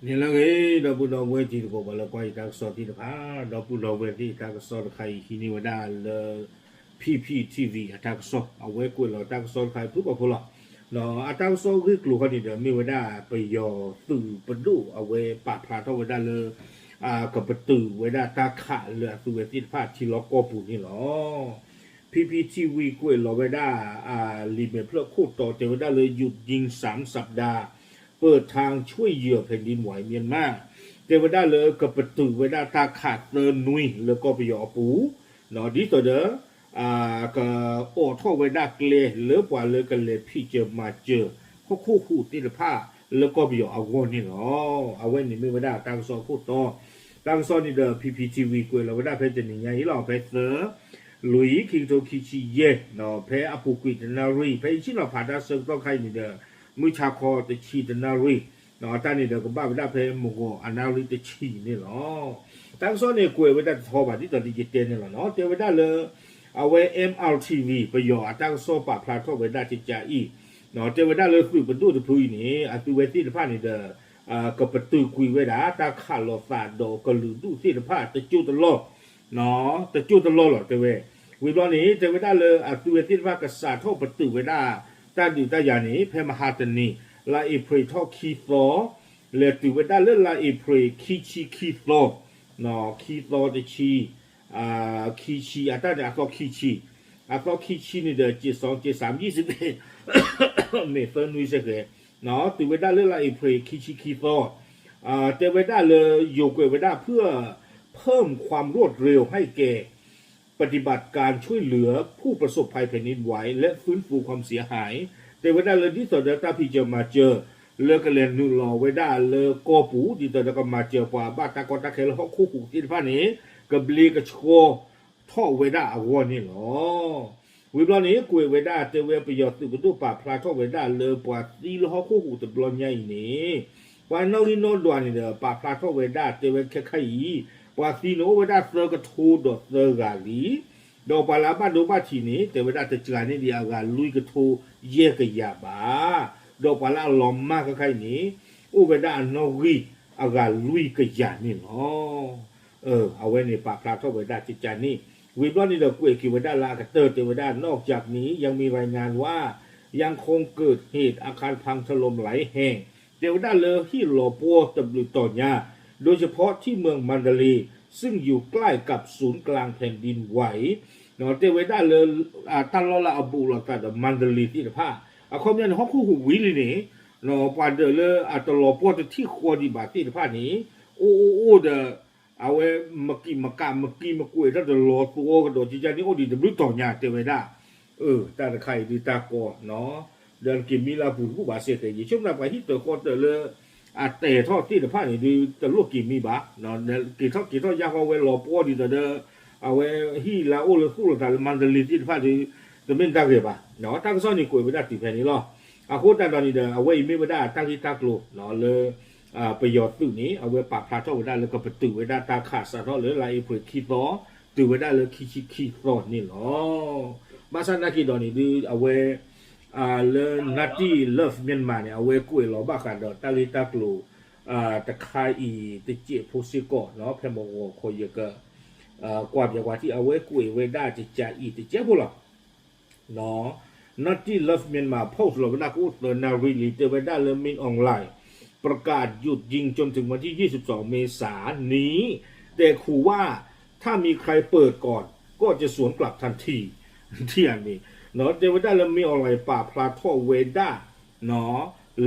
နံၤလၢအဂ့ၤ ဒီပုၢ်ဒီဝဲၢ်တံၤသကိး ပှၤလၢကွၢ်ယတၢ်ကစီၣ်သ့ၣ်တဖၣ်, ဒီပုၢ်ဒီဝဲၢ်သ့ၣ် တၢ်ကစီၣ်တခါအံၤ ဟံးန့ၢ်ဝဲဒၣ်လၢ P P T V အတၢ်ကစီၣ်, အဝဲကွဲးလီၤတၢ်ကစီၣ်တခါအံၤ ဖုၣ်ကိာ်ဖိလီၤ. အတၢ်ကစီၣ်ဂ့ၢ်ကျိၤခီန့ၣ်ဒီး မ့ၢ်ဝဲဒၣ်ပယီၤသုးပဒိၣ် အဝဲပာ်ဖျါထီၣ်ဝဲဒၣ်လၢ ကပတုာ်ဝဲဒၣ်တၢ်ခးလၢအသုးဝဲသ့ၣ်တဖၣ်ထံလီၢ်ကီၢ်ပူၤန့ၣ်လီၤ. P P T V ကွဲးလီၤဝဲဒၢ် လံာ်မဲာ်ဖျၢၣ်ခိၣ်တီတဲဝဲဒၣ်လၢ หยุดยิงสามสัปดาห์ เปิดทางช่วยเหยื่อแผ่นดินไหวเมียนมา တဲဝဲဒၣ်လၢကပတုာ်ဝဲဒၣ်တၢ်ခးသၢနွံလၢကီၢ်ပယီၤအပူၤ, ဒ်သိးဒီး ကအိးထီၣ်ဝဲဒၣ်ကျဲလၢပှၤလၢကလဲၤဖံးစၢၤမၤစၢၤ ဟီၣ်ခိၣ်ဟူးသ့ၣ်တဖၣ်လၢကီၢ်ပယီၤအဂီၢ်န့ၣ်လီၤ. အဝဲန့ၣ်မ့ၢ်ဝဲဒၣ်တၢ်ကစီၣ်အခိၣ်တီ, တၢ်ကစီၣ်န့ၣ်ဒီး P P T V ကွဲးလီၤဝဲဒၣ်ဖဲတနံၤညါအံၤလီၤ. ဖဲသၢ လွံၢ် ခံကထိခံဆံယဲၢ်, ဖဲအပူၤကွံာ်တနၣ်ရံၣ်, ဖဲယဆံၣ်နီၤဖးတၢ်ဆၢကတီၢ်ခါအံၤန့ၣ်ဒီး မုၢ်ဆါခီတဆံတနၣ်ရံၣ်, တၢ်န့ၣ်ဒီးကဘၣ်ဝဲဒၣ်ဖဲမုၢ်ဂီၤအနၣ်ရံၣ်တဆံန့ၣ်လီၤ. တၢ်ကစီၣ်န့ၣ်ကွဲးဝဲဒၣ်တထီဘၣ် ဒ်သိးဒီးယတဲန့ၣ်လီၤနီၤ, တဲဝဲဒၣ်လၢ အဝဲ M R T V ပယီၤအတၢ်ကစီၣ်ပာ်ဖျါထီၣ်ဝဲဒၣ်ကကးအံၤ, တဲဝဲဒၣ်လၢသုးပဒိၣ်တဖုအံၤန့ၣ် အသုးဝဲသ့ၣ်တဖၣ်န့ၣ်ဒီး ကပတုာ်ကွံာ်ဝဲဒၣ် တၢ်ခးလိာ်သးဒီးကလုာ်ဒူၣ်သ့ၣ်တဖၣ်တကၠိတလီၢ် တကၠိတလီၢ်လီၤ တဲဝဲ. ဝံၤဘျီန့ၣ် တဲဝဲဒၣ်လၢအသုးဝဲသ့ၣ်တဖၣ်ကစးထီၣ်ပတုာ်ဝဲဒၣ် တၢ်ဒုးတၢ်ယၤန့ၣ် ဖဲမဟါတနံၤ လါအ့ဖြ့ၣ်ထီၣ်ခံသီ လဲၤတုၤဝဲဒၣ်လၢလါအ့ဖြ့ၣ်ခံဆံခံသီ, ခံသီတဆံ, ခံဆံ အတၢ်န့ၣ်အသီခံဆံ, အသီခံဆံန့ၣ်ဒီး က့ၤစီက့ၤစး ယံာ်စ့ၢ်ကီး မ့ၢ်သၢနွံစ့ၢ်ကီး, တုၤဝဲဒၣ်လၢလါအ့ဖြ့ၣ်ခံဆံခံသီ, တဲဝဲဒၣ်လၢ ယိၤကွဲးဝဲဒၣ် เพิ่มความรวดเร็วให้แก่ ปฏิบัติการช่วยเหลือผู้ประสบภัยแผ่นดินไหวและฟื้นฟูความเสียหาย တဲဝဲဒၣ်လၢဒ်သိးဒီးတၢ်ဖံးစၢၤမၤစၢၤ လၢကလဲၤနုာ်လီၤဝဲဒၣ်လၢကီၢ်ပူၤ ဒ်သိးဒီးကမၤစၢၤပှၤဘၣ်တၢ်ကီတၢ်ခဲလၢဟီၣ်ခိၣ်ဟူးသ့ၣ်တဖၣ်န့ၣ် ကဘျ့ကဆှီထီၣ်ဝဲဒၣ်အဂီၢ်န့ၣ်လီၤ. ဝံၤဘျီန့ၣ် ကွဲးဝဲဒၣ်တဲဝဲပယီၤသုးပဒိၣ်ပာ်ဖျါထီၣ်ဝဲဒၣ်လၢပှၤသံလၢဟီၣ်ခိၣ်ဟူးတဘျီညါအံၤန့ၣ် ပှၤနီၣ်ဂံၢ်နီၣ်ဒွးန့ၣ်ဒီး ပာ်ဖျါထီၣ်ဝဲဒၣ်တဲဝဲခဲခါအံၤ ပှၤသံန့ၣ်အိၣ်ဝဲဒၣ်သၢကထိဒီးသၢဂၤလံ, ဒီးပှၤလၢအဘၣ်ဒိဘၣ်ထံးန့ၣ် တဲဝဲဒၣ်တစှၤန့ၢ်ဒံးအဂၤလွံၢ်ကထိယဲၢ်ကယၤဘၣ်, ဒီးပှၤလၢအလီၤမၢ်ခဲခါအံၤန့ၣ် အိၣ်ဝဲဒၣ်အနီၣ်ဂံၢ်အဂၤလွံၢ်ကယၤန့ၣ်လီၤ. အဝဲန့ၣ်ပာ်ဖျါထီၣ်ဝဲဒၣ်ကကးန့ၣ်, ဝံၤဘျီန့ၣ်ဒီးကွဲးက့ၤဝဲဒၣ်လၢအကတၢၢ်တဲဝဲဒၣ် นอกจากนี้ยังมีรายงานว่า ยังคงเกิดเหตุอาคารพังถล่มหลายแห่ง တဲဝဲဒၣ်လၢဟံၣ်လီၤပှီၢ်တဘျုးတီၤညါ โดยเฉพาะที่เมืองมันดาเลย์ ซึ่งอยู่ใกล้กับศูนย์กลางแผ่นดินไหว တဲဝဲဒၣ်လၢ တၢ်လီၢ်လၢအဘူးလိာ်သးဒီး မန္တလေး သ့ၣ်တဖၣ် အခီပညီန့ၣ် ဟီၣ်ခိၣ်ဟူးဝံၤလံန့ၣ် ပှၤဒၢးလၢအတလီၤပှီၢ်တထံၣ်ဃီဒံးဘၣ်သ့ၣ်တဖၣ်န့ၣ် အိၣ်အိၣ်အိၣ်ဒီး အဝဲမကံၣ်မကးမကံမကွဲးထီၣ်ဒီးလီၤသဝီကဒီး ကကးန့ၣ်အိၣ်ဒံးတဘျုးတီၤညါတဲဝဲဒၣ်, တၢ်တခါအံၤဒုးတၢ်ကီ ဒီးက့ၤမံလၢအပူၤတဘူၣ်ဘၣ်စ့ၢ်ကီး ယဆိကမိၣ်ပှၤဟံၣ်တၢၤဃီတၢၤလၢ အတဲာ်ထီၣ်သ့ၣ်တဖၣ်န့ၣ်ဒုး တလိၣ်က့ၤမံဘၣ်, က့ၤထီၣ်က့ၤထီၣ်ယၢ်ဃီဝဲလီၤပှီၢ်ဒ်သိးဒီး အဝဲဟံၣ်လၢအိၣ်လၢသူၣ်လီၤသးလၢ မန္တလေး သ့ၣ်တဖၣ်ဒုး တမ့ၢ်တၢ်ဂ့ၤဘၣ်, တၢ်ကစီၣ်န့ၣ်ကွဲးဝဲဒၣ်တုၤဖဲန့ၣ်လီၤ. အဃိသတးဒီးန့ၣ်ဒီး အဝဲအံၤမ့ၢ်ဝဲဒၣ်တၢ်ဂ့ၢ်တၢ်ကျိၤလၢ ပယီၤသုးန့ၣ် အဝဲပာ်ဖျါထီၣ်ဝဲဒၣ်လၢကပတုာ်ဝဲဒၣ်တၢ်ခးစးထီၣ်လၢလါအ့ဖြ့ၣ်ခံသီ တုၤဝဲဒၣ်လၢခံဆံခံသီန့ၣ်လီၤ. ဘၣ်ဆၣ်သနာ်က့ဒီးန့ၣ်ဒုး အဝဲ လၢ Nutty Love Myanmar န့ၣ် အဝဲကွဲးလီၤဘၣ်ဃးဒီးတၢ်ဂ့ၢ်တၢ်ကျိၤ တခါအံၤတစဲးဖိစ့ၢ်ကီး ဖဲမုၢ်ဂီၤခီယက ကွၢ်ပၠးကွၢ်ထံၣ် အဝဲကွဲးဝဲဒၣ်ကကးအံၤတစဲးဖိလီၤ. Nutty Love Myanmar post လီၤဝဲဒၣ်ကအိၣ်သၢနၣ်ရံၣ်လံ တဲဝဲဒၣ်လၢ မင်းအောင်လှိုင် ประกาศหยุดยิงจนถึงวันที่ยี่สิบสองเมษายนนี้ แต่ขู่ว่าถ้ามีใครเปิดก่อนก็จะสวนกลับทันที ထံၣ်ဧါန့ၣ် တဲဝဲဒၣ်လၢ မင်းအောင်လှိုင် ပာ်ဖျါထီၣ်ဝဲဒၣ်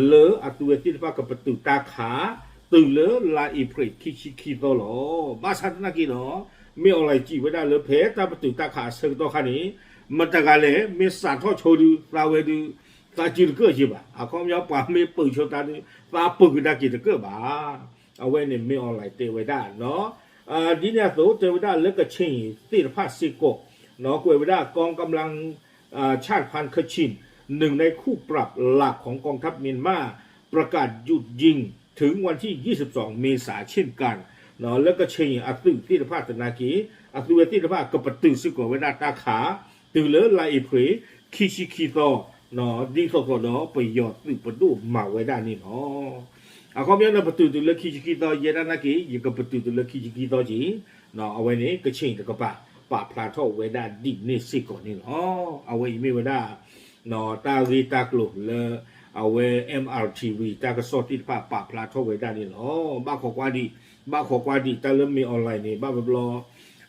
လၢအသုဝဲသ့ၣ်တဖၣ်ကပတုာ်တၢ်ခး တုၤလၢလါအ့ဖြ့ၣ်ခံဆံခံသီလီၤ. ဘၣ်ဆၣ်သနာ်က့ဒီး မင်းအောင်လှိုင် စံးဝဲဒၣ်လၢဖဲတၢ်ပတုာ်တၢ်ခးအဆၢကတီၢ်ခါန့ၣ် မတၤတဂၤလဲၣ် မ့ၢ်စးထီၣ်ဆိဒုး သးဝဲဒုး သးစုတကၢၢ်ယ့ဘၣ်. အခီပညီပှၤမ့ၢ်ပၢၢ်ဆိသးဒုး သးပၢၢ်ကဒါက့ၤတကၢၢ်ဘၣ်. အဝဲန့ၣ် မင်းအောင်လှိုင် တဲဝဲဒၣ် ဒ်န့ၣ်အသိး တဲဝဲဒၣ်လၢကခ့ၣ်သ့ၣ်တဖၣ်စ့ၢ်ကီး ကွဲးဝဲဒၣ် กองกำลัง ชาติพันธุ์ กะเหรี่ยง หนึ่งในคู่ปรับหลักของกองทัพเมียนมา ประกาศหยุดยิงถึงวันที่ยี่สิบสองเมษาเช่นกัน လၢကခ့ၣ်အသုးသ့ၣ်တဖၣ်သနာ်က့ အသုဝဲသ့ၣ်တဖၣ်ကပတုာ်စ့ၢ်ကီးဝဲဒၣ်တၢ်ခး တုၤလၢလါအ့ဖြ့ၣ် ခံဆံခံသီ ဒ်သိးသိးဒီးပယီၤသုးပဒိၣ်မၤဝဲဒၣ်န့ၣ်လီၤ. အခီပညီန့ၣ် ပတုာ်တုၤလၢခံဆံခံသီ ယဲဒၣ်နာ်က့ ယကပတုာ်တုၤလၢခံဆံခံသီက့ၤ, အဝဲန့ၣ် ကဆ့ၣ်တကပၤ ပာ်ဖျါထီၣ်ဝဲဒၣ်ဒ်န့ၣ်စ့ၢ်ကီးန့ၣ်လီၤ. အဝဲအံၤမ့ၢ်ဝဲဒၣ် တၢ်ဂ့ၢ်တၢ်ကျိၤလၢ အဝဲ M R T V တၢ်ကစီၣ်သ့ၣ်တဖၣ်ပာ်ဖျါထီၣ်ဝဲဒၣ်န့ၣ်လီၤ. ဘၣ်ခိးကွၢ်ဒံး, ဘၣ်ခိးကွၢ်ဒံး တၢ်လၢမ့ၢ် online န့ၣ် ဘၣ်ဘျီဘျီ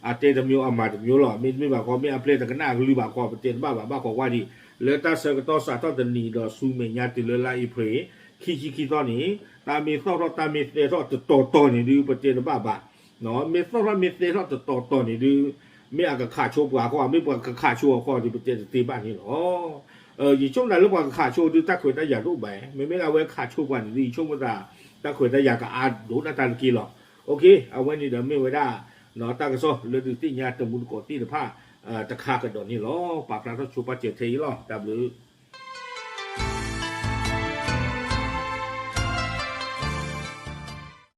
အတဲတမျိုးအမၤတမျိုးလီၤ. မ့တမ့ၢ်ဘၣ်ခီ မ့ၢ်အပျဲၢ်တကနၣ်အကလုၢ်ဘၣ်ခီ ပတဲတဘၣ်ဘၣ် ဘၣ်ခိးကွၢ်ဒံး လၢတၢ်ဆၢကတီၢ်စးထီၣ်တနံၤဒီးဆူမဲာ်ညါတုၤလၢလါအ့ဖြ့ၣ် ခံဆံခံသီန့ၣ် တၢ်မ့ၢ်သီၣ်ထီၣ်တၢ်မ့ၢ်သဲထီၣ်တတီၤတီၤန့ၣ်ဒုး ပတဲတဘၣ်ဘၣ်. မ့ၢ်သီၣ်ထီၣ်မ့ၢ်သဲထီၣ်တတီၤတီၤန့ၣ်ဒုး မ့ၢ်အကခးဆိပှၤဃီ မ့ၢ်ပှၤကခးဆိအဃီဒီး ပတဲတသ့ဘၣ်န့ၣ်လီၤ. ယဆိကမိၣ်သးလၢပှၤကခးဆိဒုး တၢ်ခွဲးတၢ်ယာ်တအိၣ်ဘၣ်, မ့မ့ၢ်လၢအဝဲခးဆိပှၤန့ၣ်ဒုး ယဆိကမိၣ်သး တၢ်ခွဲးတၢ်ယာ်ကအါဒိၣ်နၢ်တၢ်တက့ၢ်လီၤ. အဝဲန့ၣ်ဒီးမ့ၢ်ဝဲဒၣ် တၢ်ကစီၣ်လၢဒုးသ့ၣ်ညါတမူတကိးသ့ၣ်တဖၣ် တခါကဒီးန့ၣ်လီၤ. ပာ်ဖျါထီၣ်ဆိပာ်စၢၤထဲအံၤလီၤ. တၢ်ဘျုး